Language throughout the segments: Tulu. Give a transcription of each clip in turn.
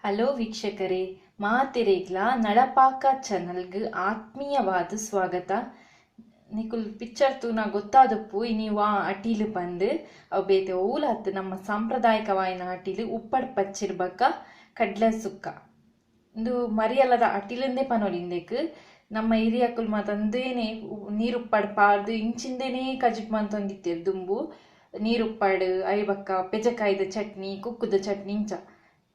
ಹಲೋ ವೀಕ್ಷಕರೇ, ಮಾತೆರೆಗ್ಲ ನಳಪಾಕ ಚಾನಲ್ಗೆ ಆತ್ಮೀಯವಾದ ಸ್ವಾಗತ. ನಿಕುಲ್ ಪಿಕ್ಚರ್ ತೂನ ಗೊತ್ತಾದಪ್ಪು ಇನಿ ವಾ ಅಟೀಲು ಪಂದು ಅವು ಬೇತೆ ಓಲಾತ್ ನಮ್ಮ ಸಾಂಪ್ರದಾಯಿಕವಾಯಿನ ಅಟೀಲು ಉಪ್ಪಡ್ ಪಚ್ಚಿರ್ಬಕ್ಕ ಕಡ್ಲೆ ಸುಕ್ಕ ಇಂದು ಮರಿಯಲ್ಲದ ಅಟೀಲಂದೇ ಪನೊಲಿಂದೆಕ್ ನಮ್ಮ ಹಿರಿಯಕುಲು ಮಾತಂದೇನೆ ನೀರುಪ್ಪಡ್ ಪಾರ್ದು ಇಂಚಿಂದೇನೆ ಕಜಿಪ್ ಮಂತೊಂದಿತ್ತೆರ್ ದುಂಬು ನೀರುಪ್ಪಡ್ ಐಬಕ್ಕ ಪೆಜಕಾಯ್ದ ಚಟ್ನಿ ಕುಕ್ಕುದ ಚಟ್ನಿ ಇಂಚ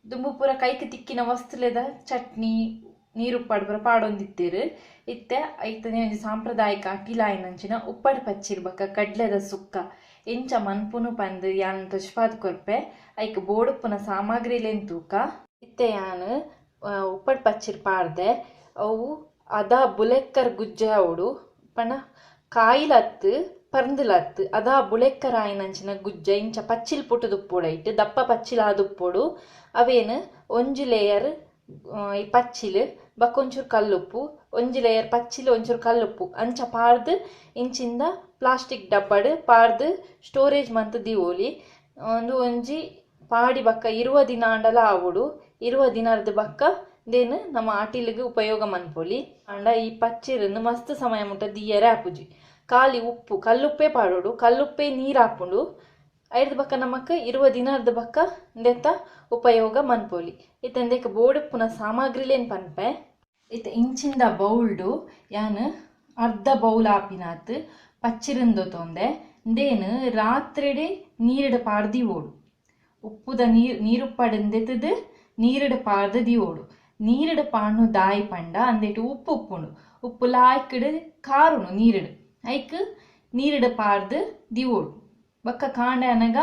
ದುಂಬು ಪೂರ ಕೈಕ್ ತಿಕ್ಕಿನ ವಸ್ತುಲೆದ ಚಟ್ನಿ ನೀರುಪ್ಪಡ್ ಪೂರ ಪಾಡೊಂದಿತ್ತೆರ್. ಇತ್ತೆ ಐತನೆ ಒಂಜಿ ಸಾಂಪ್ರದಾಯಿಕ ಅಟಿಲಾಯಿನಂಚಿನ ಉಪ್ಪಡ್ ಪಚ್ಚಿರ್ಬಕ್ಕ ಕಡ್ಲೆದ ಸುಕ್ಕ ಎಂಚ ಮನ್ಪುನು ಪಂದ್ ಯಾನ್ ತೊಜ್ಪಾದ್ ಕೊರ್ಪೆ. ಐಕ್ ಬೋಡುಪ್ಪುನ ಸಾಮಗ್ರಿಲೆನ್ ತೂಕ. ಇತ್ತೆ ಯಾನ್ ಉಪ್ಪಡ್ ಪಚ್ಚಿರ್ ಪಾಡ್ದೆ. ಅವು ಅದ ಬುಲೆಕ್ಕರ್ ಗುಜ್ಜೆ ಆವೊಡು ಪಂಡ ಕಾಯಿಲತ್ತ್ ಪರ್ಂದ್ಲತ್ತ್ ಅದ ಬುಳೆಕ್ಕರ್ ಆಯಿನಂಚಿನ ಗುಜ್ಜೆ ಇಂಚ ಪಚ್ಚಿಲ್ ಪುಟ್ಟುದುಪ್ಪೊಡು, ಐಟ್ ದಪ್ಪ ಪಚ್ಚಿಲ್ ಆದುಪ್ಪೊಡು. ಅವೇನು ಒಂಜಿ ಲೇಯರ್ ಈ ಪಚ್ಚಿಲ್ ಬೊಕ್ಕ ಒಂಚೂರು ಕಲ್ಲುಪ್ಪು, ಒಂಜಿ ಲೇಯರ್ ಪಚ್ಚಿಲ್ ಒಂಚೂರು ಕಲ್ಲುಪ್ಪು ಅಂಚ ಪಾಡ್ದ್ ಇಂಚಿಂದ ಪ್ಲಾಸ್ಟಿಕ್ ಡಬ್ಬಡ್ ಪಾಡ್ದ್ ಸ್ಟೋರೇಜ್ ಮಂತ್ ದೀವೊಲಿ. ಉಂದು ಒಂಜಿ ಪಾಡಿ ಬೊಕ್ಕ 20 ದಿನ ಆಂಡಲ ಆವೊಡು. 20 ದಿನರ್ದ್ ಬೊಕ್ಕ ದೇನ್ ನಮ್ಮ ಅಟಿಲ್ಗ್ ಉಪಯೋಗ ಮನ್ಪೊಲಿ. ಆಂಡ ಈ ಪಚ್ಚಿರನ್ನು ಮಸ್ತ್ ಸಮಯ ಮುಟ್ಟ ದೀಯರೆ ಆಪುಜಿ. ಖಾಲಿ ಉಪ್ಪು ಕಲ್ಲುಪ್ಪೇ ಪಾಡೊಡು, ಕಲ್ಲುಪ್ಪೇ ನೀರಾಪುಂಡು. ಐರ್ದ್ ಬೊಕ್ಕ ನಮಕ್ 20 ದಿನರ್ದ್ ಬೊಕ್ಕ ಇಂದೆತ್ತ ಉಪಯೋಗ ಮನ್ಪೊಲಿ. ಇತ್ತೆ ಇಂದೆಕ್ ಬೋಡುಪ್ಪುನ ಸಾಮಗ್ರಿಲೇನ್ ಪನ್ಪೆ. ಇತ್ತೆ ಇಂಚಿಂದ ಬೌಲ್ಡು ಯಾನ್ ಅರ್ಧ ಬೌಲ್ ಆಪಿನಾತ್ ಪಚ್ಚಿರನ್ ದೊತೊಂದೆ. ಇಂದೇನ್ ರಾತ್ರೆಡೆ ನೀರ್ಡ್ ಪಾಡ್ದ್ ದೀವೊಡು. ಉಪ್ಪುದ ನೀರು ನೀರುಪ್ಪಡ್ ದೆತ್ತುದು ನೀರ್ಡ್ ಪಾಡ್ದ್ ದೀವೊಡು. ನೀರ್ಡ್ ಪಾಡ್ನು ದಾಯಿ ಪಂಡ ಅಂದೆಟ್ ಉಪ್ಪು ಉಪ್ಪುಂಡು, ಉಪ್ಪು ಲಾಯ್ಕ್ಡ್ ಕಾರುನು ನೀರ್ಡ್, ಐಕ್ ನೀರ್ಡ್ ಪಾಡ್ದ್ ದೀವೊಡು. ಬೊಕ್ಕ ಕಾಂಡೆ ಅನಗ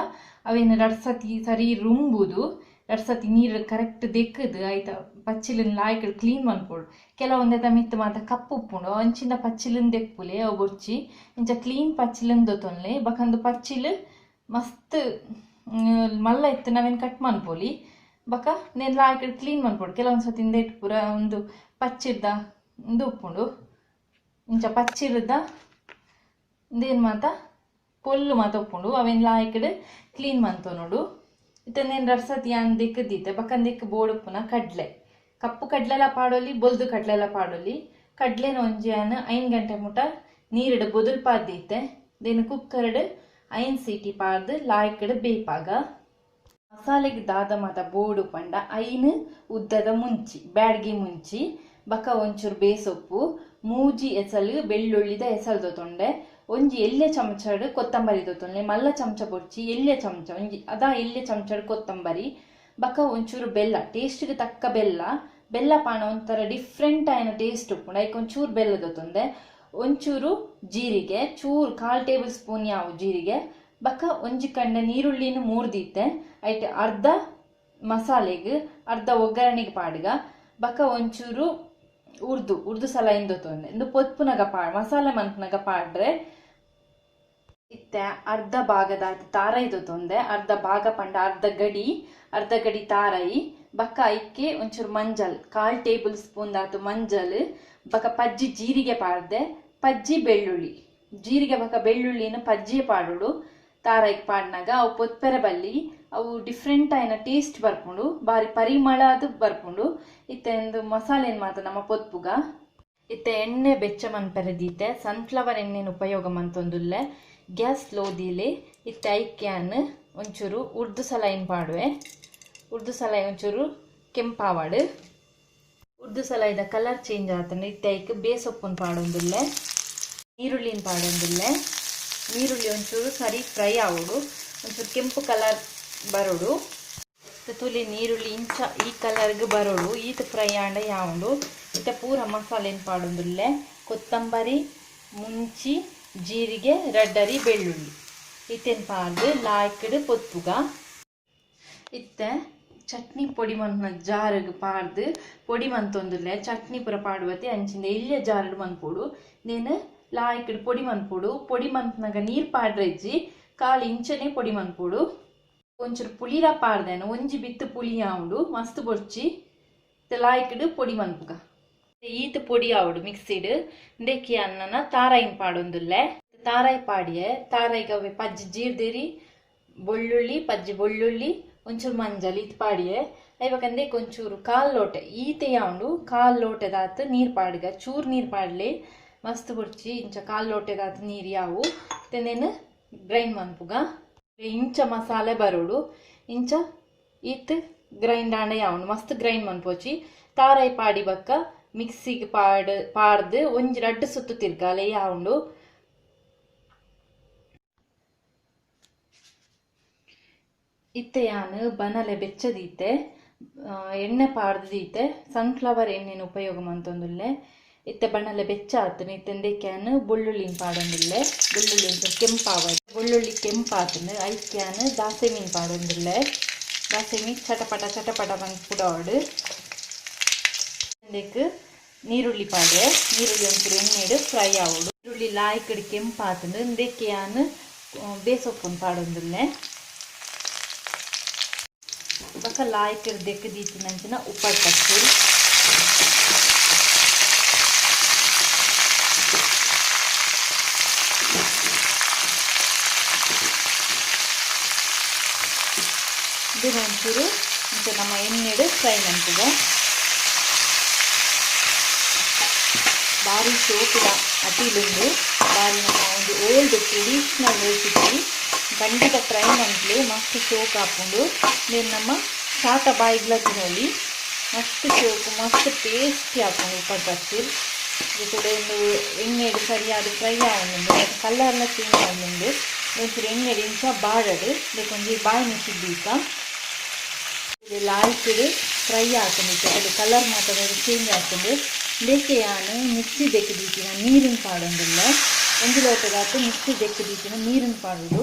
ಅವೇನು ರಡ್ಡ್ ಸತಿ ಸರಿ ರುಂಬುದು ರಡ್ಡ್ ಸತಿ ನೀರು ಕರೆಕ್ಟ್ ದೆಕ್ಕುದು ಐತ ಪಚ್ಚಿಲನ್ ಲಾಯ್ಕ್ಡ್ ಕ್ಲೀನ್ ಮನ್ಪೊಡು. ಕೆಲವೊಂದೆತ ಮಿತ್ತ್ ಮಾತ ಕಪ್ಪು ಉಪ್ಪುಂಡು, ಅಂಚಿಂದ ಪಚ್ಚಿಲನ್ ದೆಪ್ಪುಲೆ, ಅವು ಬೊರ್ಚಿ. ಇಂಚ ಕ್ಲೀನ್ ಪಚ್ಚಿಲನ್ ದೊತೊನ್ಲೆ. ಬೊಕ್ಕ ಅಂದು ಪಚ್ಚಿಲ್ ಮಸ್ತ್ ಮಲ್ಲ ಇತ್ತಿನ ಅವೇನು ಕಟ್ ಮನ್ಪೊಲಿ. ಬೊಕ್ಕ ನೇನ್ ಲಾಯ್ಕ್ಡ್ ಕ್ಲೀನ್ ಮನ್ಪೊಡು. ಕೆಲವೊಂದು ಸತಿ ಇಂದೆಟ್ ಪೂರ ಒಂದು ಪಚ್ಚಿರ್ದ ಉಂದು ಉಪ್ಪುಂಡು, ಇಂಚ ಪಚ್ಚಿರ್ದ ಇಂದೇನು ಮಾತ ಪೊಲ್ಲು ಮಾತ ಉಪ್ಪುಂಡು, ಅವೇನು ಲಾಯ್ಕ್ಡ್ ಕ್ಲೀನ್ ಮಂತೊನೊಡು. ಇತ್ತೆ ನೇನ್ ರಡ್ಡ್ ಸತಿ ಯಾನ್ ದೆಕ್ಕುದೀತೆ. ಬೊಕ್ಕ ದೆಕ್ಕ್ ಬೋಡುಪ್ಪುನ ಕಡ್ಲೆ, ಕಪ್ಪು ಕಡ್ಲೆಲ ಪಾಡೊಲಿ, ಬೊಲ್ದು ಕಡ್ಲೆಲ ಪಾಡೊಲಿ. ಕಡ್ಲೆನ ಒಂಜಿ ಯಾನ್ 5 ಗಂಟೆ ಮುಟ ನೀರ್ಡ್ ಬೊದುಲ್ಪಾದ್ ದೀತೆ. ದೇನ್ ಕುಕ್ಕರ್ಡ್ 5 ಸೀಟಿ ಪಾಡ್ದ್ ಲಾಯ್ಕ್ಡ್ ಬೇಪಾಗ. ಮಸಾಲೆಗ್ ದಾದ ಮಾತ ಬೋಡು ಪಂಡ 5 ಉದ್ದದ ಮುಂಚಿ, ಬ್ಯಾಡ್ಗಿ ಮುಂಚಿ, ಬೊಕ್ಕ ಒಂಚೂರು ಬೇಸೊಪ್ಪು, 3 ಎಸಲು ಬೆಳ್ಳುಳ್ಳಿದ ಎಸಲು ದೊತೊಂಡೆ, ಒಂಜಿ ಎಲ್ಯ ಚಮಚಡ್ ಕೊತ್ತಂಬರಿ ದೊತೊನ್ಲೆ, ಮಲ್ಲ ಚಮಚ ಬೊರ್ಚಿ, ಎಲ್ಯ ಚಮಚ ಒಂಜಿ ಅದ ಎಲ್ಯ ಚಮಚಡ್ ಕೊತ್ತಂಬರಿ, ಬೊಕ್ಕ ಒಂಚೂರು ಬೆಲ್ಲ, ಟೇಸ್ಟ್ಗೆ ತಕ್ಕ ಬೆಲ್ಲ. ಬೆಲ್ಲ ಪಾಣ ಒಂಥರ ಡಿಫ್ರೆಂಟ್ ಆಯ್ನ ಟೇಸ್ಟ್ ಉಪ್ಪುಂಡು, ಐಕ್ ಒಂಚೂರು ಬೆಲ್ಲ ದೊತೊಂದೆ. ಒಂಚೂರು ಜೀರಿಗೆ, ಚೂರು 1/4 ಟೇಬಲ್ ಸ್ಪೂನ್ ಯಾವು ಜೀರಿಗೆ, ಬೊಕ್ಕ ಒಂಜಿ ಕಂಡೆ ನೀರುಳ್ಳಿನ ಮೂರ್ದಿತ್ತೆ. ಐಟ್ ಅರ್ಧ ಮಸಾಲೆಗ್ ಅರ್ಧ ಒಗ್ಗರಣೆಗೆ ಪಾಡ್ಗ. ಬೊಕ್ಕ ಒಂಚೂರು ಉರ್ದು ಉರ್ದು ಸಲಾಯಿನ್ ದೊತೊಂದೆ. ಇಂದು ಪೊತ್ಪುನಗ ಪಾಡ್ ಮಸಾಲೆ ಮನ್ಪುನಗ ಪಾಡ್ರೆ. ಇತ್ತೆ ಅರ್ಧ ಭಾಗದ ತಾರೈ ದೊತೊಂದೆ. ಅರ್ಧ ಭಾಗ ಪಂಡ ಅರ್ಧ ಗಡಿ, ಅರ್ಧ ಗಡಿ ತಾರೈ. ಬೊಕ್ಕ ಐಕ್ಕೆ ಒಂಚೂರು ಮಂಜಲ್, 1/4 ಟೇಬಲ್ ಸ್ಪೂನ್ ದಾತು ಮಂಜಲ್, ಬೊಕ್ಕ ಪಜ್ಜಿ ಜೀರಿಗೆ ಪಾಡ್ದೆ, ಪಜ್ಜಿ ಬೆಳ್ಳುಳ್ಳಿ, ಜೀರಿಗೆ ಬೊಕ್ಕ ಬೆಳ್ಳುಳ್ಳಿನ ಪಜ್ಜಿಯೇ ಪಾಡೋಡು. ತಾರೈಕ್ ಪಾಡ್ನಾಗ ಅವು ಪೊತ್ಪೆರೆ ಬಲ್ಲಿ, ಅವು ಡಿಫ್ರೆಂಟ್ ಆಯ್ನ ಟೇಸ್ಟ್ ಬರ್ಪುಂಡು, ಬಾರಿ ಪರಿಮಳ ಅದು ಬರ್ಪುಂಡು. ಇತ್ತೆ ಒಂದು ಮಸಾಲೆನ್ ಮಾತ ನಮ್ಮ ಪೊತ್ಪುಗ. ಇತ್ತೆ ಎಣ್ಣೆ ಬೆಚ್ಚ ಮನ್ಪೆರೆ ದೀತೆ. ಸನ್ಫ್ಲವರ್ ಎಣ್ಣೆನ ಉಪಯೋಗ ಮಂತೊಂದುಲ್ಲೆ. Gas slow ದೀಲೆ. ಇತ್ತೆ ಐಕ್ಯಾನ್ ಒಂಚೂರು ಉರ್ದು ಸಲಾಯಿನ್ ಪಾಡುವೆ. ಉರ್ದು ಸಲಾಯಿ ಒಂಚೂರು ಕೆಂಪಾವಡು. ಉರ್ದು ಸಲಾಯಿದ ಕಲರ್ ಚೇಂಜ್ ಆತಂಡ ಇತ್ತೆ ಐಕ್ ಬೇಸೊಪ್ಪುನ್ ಪಾಡೊಂದುಲ್ಲೆ, ನೀರುಳ್ಳಿನ ಪಾಡೊಂದುಲ್ಲೆ. ನೀರುಳ್ಳಿ ಒಂಚೂರು ಸರಿ ಫ್ರೈ ಆವೊಡು, ಒಂಚೂರು ಕೆಂಪು ಕಲರ್ ಬರೋಡು. ತುಲಿ ನೀರುಳ್ಳಿ ಇಂಚ ಈ ಕಲರ್ಗ್ ಬರೋಡು. ಈತ ಫ್ರೈ ಆಂಡ ಯಾವುಂಡು. ಇತ್ತೆ ಪೂರ ಮಸಾಲೆನ್ ಪಾಡೊಂದುಲ್ಲೆ. ಕೊತ್ತಂಬರಿ, ಮುಂಚಿ, ಜೀರಿಗೆ, ರಡ್ಡರಿ ಬೆಳ್ಳುಳ್ಳಿ ಇತ್ತೆನ್ ಪಾಡ್ದು ಲಾಯ್ಕ್ಡ್ ಪೊತ್ಪುಗ. ಇತ್ತೆ ಚಟ್ನಿ ಪೊಡಿ ಮನ್ಪುನ ಜಾರುಗ್ ಪಾಡ್ದು ಪೊಡಿ ಮಂತೊಂದುಲ್ಲೆ. ಚಟ್ನಿ ಪೂರ ಪಾಡುವತೆ ಅಂಚಿಂದ ಎಲ್ಯ ಜಾರುಡ್ ಮನ್ಪೊಡು. ನೇನು ಲಾಯ್ಕ್ಡ್ ಪೊಡಿ ಮನ್ಪೊಡು. ಪೊಡಿ ಮನ್ಪುನಗ ನೀರು ಪಾಡ್ರೆಜ್ಜಿ, ಕಾಲು ಇಂಚನೆ ಪೊಡಿ ಮನ್ಪೊಡು. ಒಂಚೂರು ಪುಳಿಲ ಪಾಡ್ದೇನು, ಒಂಜಿ ಬಿತ್ತು ಪುಳಿ ಆವುಂಡು, ಮಸ್ತ್ ಬೊರ್ಚಿ. ಲಾಯ್ಕ್ಡ್ ಪೊಡಿ ಮನ್ಪುಗ. ಈತ ಪೊಡಿ ಆವಡು ಮಿಕ್ಸಿಡ್. ಇಂದೆಕ್ಕೆ ಅನ್ನನ ತಾರಾಯಿನ್ ಪಾಡೊಂದುಲ್ಲೆ. ತಾರಾಯಿ ಪಾಡಿಯೆ. ತಾರಾಯಿಗೆ ಅವೆ ಪಜ್ಜಿ ಜೀರ್ದಿರಿ, ಬೆಳ್ಳುಳ್ಳಿ, ಪಜ್ಜಿ ಬೆಳ್ಳುಳ್ಳಿ, ಒಂಚೂರು ಮಂಜಲ್ ಈತ್ ಪಾಡಿಯೆ. ಐವಕಂದೆ ಕೊಂಚೂರು ಕಾಲ್ ಲೋಟೆ ಈತೆ ಉಂಡು ಕಾಲ್ ಲೋಟೆದಾತ್ ನೀರು ಪಾಡ್ಗ ಚೂರು ನೀರು ಪಾಡ್ಲೆ ಮಸ್ತ್ ಬುಡ್ಚಿ ಇಂಚ ಕಾಲ್ ಲೋಟೆದಾತ್ ನೀರು ಯಾವು ತೆನೇನು ಗ್ರೈಂಡ್ ಮನ್ಪುಗ ಇಂಚ ಮಸಾಲೆ ಬರೋಡು ಇಂಚ ಈತ್ ಗ್ರೈಂಡ್ ಆಂಡ ಯಾವುಂಡು ಮಸ್ತ್ ಗ್ರೈಂಡ್ ಮನ್ಪೋಚಿ ತಾರಾಯಿ ಪಾಡಿ ಬಕ್ಕ ಮಿಕ್ಸಿಗೆ ಪಾಡ್ದು ಒಂಜಿ ರಡ್ಡು ಸುತ್ತು ತಿರ್ಗಾಲೆ ಯಾವುಂಡು ಇತ್ತೆ ಯಾನು ಬನಲೆ ಬೆಚ್ಚದೀತೆ ಎಣ್ಣೆ ಪಾಡ್ದೀತೆ ಸನ್ಫ್ಲವರ್ ಎಣ್ಣೆನ ಉಪಯೋಗ ಮಂತೊಂದುಲ್ಲೆ ಇತ್ತೆ ಬಣಲೆ ಬೆಚ್ಚ ಆತನು ಇತ್ತೆಂದೆ can ಬೊಳ್ಳುಳ್ಳಿನ ಪಾಡೊಂದುಲ್ಲೆ ಬೆಳ್ಳುಳ್ಳಿ ಒಂಚೂರು ಕೆಂಪಾವ ಬೆಳ್ಳುಳ್ಳಿ ಕೆಂಪಾತನು ಐಕ್ಯಾನ್ ದಾಸೆ ಮೀನು ಪಾಡೊಂದುಲ್ಲೆ ದಾಸೆ ಮೀನು ಚಟಪಟ ಚಟಪಟ ಬಂದು ಪುಡಾಡು ಇಂದಕ್ಕೆ ನೀರುಳ್ಳಿ ಪಾಡೆ ನೀರುಳ್ಳಿ ಒಂಚೂರು ಎಣ್ಣೆಡು ಫ್ರೈ ಆವಡು ಈರುಳ್ಳಿ ಲಾಯ್ಕಡು ಕೆಂಪಾತನು ಇಂದಕ್ಕೆ ಯಾನ್ ಬೇಸೊಪ್ಪುನು ಪಾಡೊಂದುಲ್ಲೆ ಬೊಕ ಲಾಯ್ಕಡ್ ದೆಕ್ಕ್ ದೀತಿನಂಚಿನ ಉಪ್ಪಡ್ ಪಚ್ಚಿಲ್ ಇದು ಒಂಚೂರು ಇಂಚ ನಮ್ಮ ಎಣ್ಣೆಡ್ ಫ್ರೈ ಮನ್ಪುಗ ಬಾರಿ ಶೋಕುದ ಅಟಿಲುಂಡು ಬಾರಿ ನಮ್ಮ ಒಂದು ಓಲ್ಡ್ ಟ್ರೆಡಿಷನಲ್ ರೆಸಿಪಿ ಖಂಡಿತ ಟ್ರೈ ಮನ್ಪುಲೆ ಮಸ್ತ್ ಶೋಕ್ ಆಪುಂಡು ಇಂದೆನ್ ನಮ್ಮ ಚಾತ ಬಾಯಿಗ್ಲ ತಿನೊಲಿ ಮಸ್ತ್ ಶೋಕು ಮಸ್ತ್ ಟೇಸ್ಟಿ ಆಪುಂಡು ಉಪ್ಪಡ್ ಪಚ್ಚಿಲ್ ಜೊತೆಡ್ ಉಂದು ಎಣ್ಣೆಡ್ ಸರಿಯಾದ್ ಫ್ರೈ ಆವೊಂದುಂಡು ಕಲರ್ಲ ಚೇಂಜ್ ಆವೊಂದುಂಡು ಒಂಚೂರು ಎಣ್ಣೆಡ್ ಇಂಚ ಬಾಡಡ್ ಇಂದೆಕ್ ಒಂಜಿ ಬಾಯಿ ಮುಚ್ಚಿದ್ ದೀಕ ಲಾಯ್ಕ್ಡ್ ಫ್ರೈ ಆತುಂಡು ಇತ್ತೆ ಕಲರ್ ಮಾತ ಚೇಂಜ್ ಆತುಂಡು ಇಂದೆಕ್ ಯಾನ್ ಮಿಕ್ಸಿ ದೆಕ್ಕ್ ದೀತಿನ ನೀರುನ್ ಪಾಡೊಂದುಲ್ಲೆ ಒಂಜಿ ಲೋಟದಾತ್ ಮಿಕ್ಸಿ ದೆಕ್ಕ್ ದೀತಿನ ನೀರುನ್ ಪಾಡೊಡು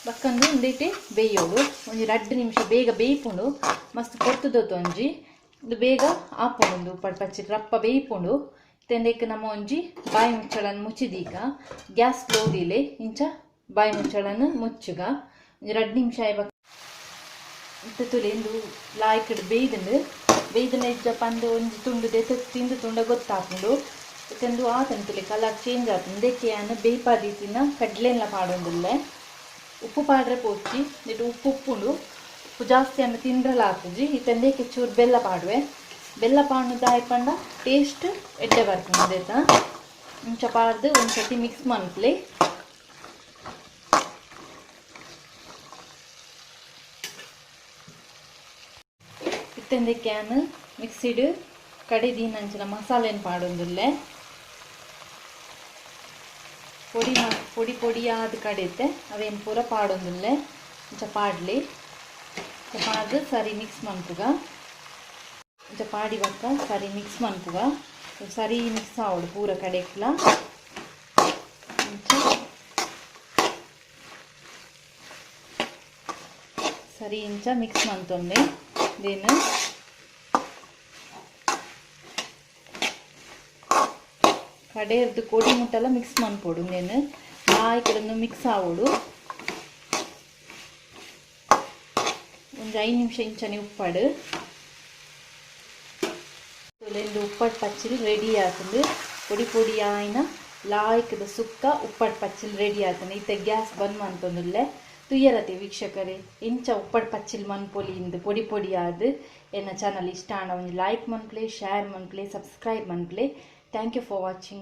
ಬಕ್ಕಂದು ಉಂದೆಟೆ ಬೇಯೋಡು ಒಂಜಿ ರಡ್ಡ್ ನಿಮಿಷ ಬೇಗ ಬೇಯ್ಪುಂಡು ಮಸ್ತ್ ಪೊರ್ತುದೊತ್ತು ಒಂಜಿ ಉಂದು ಬೇಗ ಆಪುಂಡು ಉಂದು ಉಪ್ಪಡ್ ಪಚ್ಚಿಲ್ ರಪ್ಪ ಬೇಯ್ಪುಂಡು ಇತ್ತೆ ನಮ್ಮ ಒಂಜಿ ಬಾಯಿ ಮುಚ್ಚಳನ್ ಮುಚ್ಚಿದೀಗ ಗ್ಯಾಸ್ ಸ್ಲೋ ದೀಲೆ ಇಂಚ ಬಾಯಿ ಮುಚ್ಚಳನ್ ಮುಚ್ಚುಗ ಒಂಜಿ ರಡ್ಡ್ ನಿಮಿಷ ಆಯ್ ಬೊಕ್ಕ ಇತ್ತೆ ತೂಲೆ ಇಂದು ಲಾಯ್ಕ್ಡ್ ಬೇಯ್ದುಂಡು ಬೇಯ್ದುಂಡ ಇಜ್ಜ ಪಂದ್ ಒಂಜಿ ತುಂಡು ದೆತ್ತ್ ತಿಂದು ತುಂಡ ಗೊತ್ತಾಪುಂಡು ಇತ್ತೆ ಆತುಂಡು ತೂಲೆ ಕಲರ್ ಚೇಂಜ್ ಆತುಂಡು ಇಂದೆಕ್ ಯಾನ್ ಬೇಯ್ಪಾ ದೀತಿನ ಕಡ್ಲೆನ್ಲ ಪಾಡೊಂದುಲ್ಲೆ ಉಪ್ಪು ಪಾಡ್ರೆ ಪೋಚಿ ನೆಟ್ ಉಪ್ಪು ಉಪ್ಪುಂಡು ಉಪ್ಪು ಜಾಸ್ತಿ ಆಂಡ ತಿಂದ್ರಲ ಆಪುಜಿ ಇತ್ತೆ ಇಂದೆಕ್ ಚೂರು ಬೆಲ್ಲ ಪಾಡುವೆ ಬೆಲ್ಲ ಪಾಡ್ನ ದಾಯೆ ಪಂಡ ಟೇಸ್ಟ್ ಎಡ್ಡೆ ಬರ್ಪುಂಡು ಇಂದೆತ ಇಂಚ ಪಾಡ್ದ್ ಒಂಜಿ ಸರ್ತಿ ಮಿಕ್ಸ್ ಮನ್ಪುಲೆ ಇತ್ತೆ ಇಂದೆಕ್ ಯಾನ್ ಮಿಕ್ಸಿಡ್ ಕಡೆ ದೀನಂಚಿನ ಮಸಾಲೆನ್ ಪಾಡೊಂದುಲ್ಲೆ ಪೊಡಿ ಪೊಡಿ ಪೊಡಿಯಾದ್ ಕಡೆತೆ ಅವೇನ್ ಪೂರ ಪಾಡೊಂದುಲ್ಲೆ ಇಂಚ ಪಾಡ್ಲಿ ಇಂಚ ಪಾಡ್ದ್ ಸರಿ ಮಿಕ್ಸ್ ಮನ್ಪುಗ ಇಂಚ ಪಾಡಿ ಬೊಕ್ಕ ಸರಿ ಮಿಕ್ಸ್ ಮನ್ಪುಗ ಸರಿ ಮಿಕ್ಸ್ ಆವೊಡು ಪೂರ ಕಡೆಕ್ಲ ಇಂಚ ಸರಿ ಇಂಚ ಮಿಕ್ಸ್ ಮಂತೊಂದೆ ದೇನು ಕಡೆರ್ದು ಕೊಡಿ ಮುಟ್ಟಲ ಮಿಕ್ಸ್ ಮನ್ಪೊಡು ಇಂದೆನ್ ಲಾಯ್ಕಡ್ ಮಿಕ್ಸ್ ಆವೊಡು ಒಂಜಿ 5 ನಿಮಿಷ ಇಂಚನೆ ಉಪ್ಪಡ್ ಇಂದು ಉಪ್ಪಡ್ ಪಚ್ಚಿಲ್ ರೆಡಿ ಆತುಂಡು ಪೊಡಿ ಪೊಡಿ ಆಯಿನ ಲಾಯ್ಕದ ಸುಕ್ಕ ಉಪ್ಪಡ್ ಪಚ್ಚಿಲ್ ರೆಡಿ ಆತುಂಡು ಇತ್ತೆ ಗ್ಯಾಸ್ ಬಂದ್ ಮಂತೊಂದುಲ್ಲೆ ತುಯ್ಯರತೆ ವೀಕ್ಷಕರೇ ಇಂಚ ಉಪ್ಪಡ್ ಪಚ್ಚಿಲ್ ಮನ್ಪೊಲಿ ಇಂದು ಪೊಡಿ ಪೊಡಿ ಆದ್ ಎನ್ನ ಚಾನಲ್ ಇಷ್ಟ ಆಂಡ ಒಂಜಿ ಲೈಕ್ ಮನ್ಪುಲೆ ಶೇರ್ ಮನ್ಪುಲೆ ಸಬ್ಸ್ಕ್ರೈಬ್ ಮನ್ಪುಲೆ. Thank you for watching.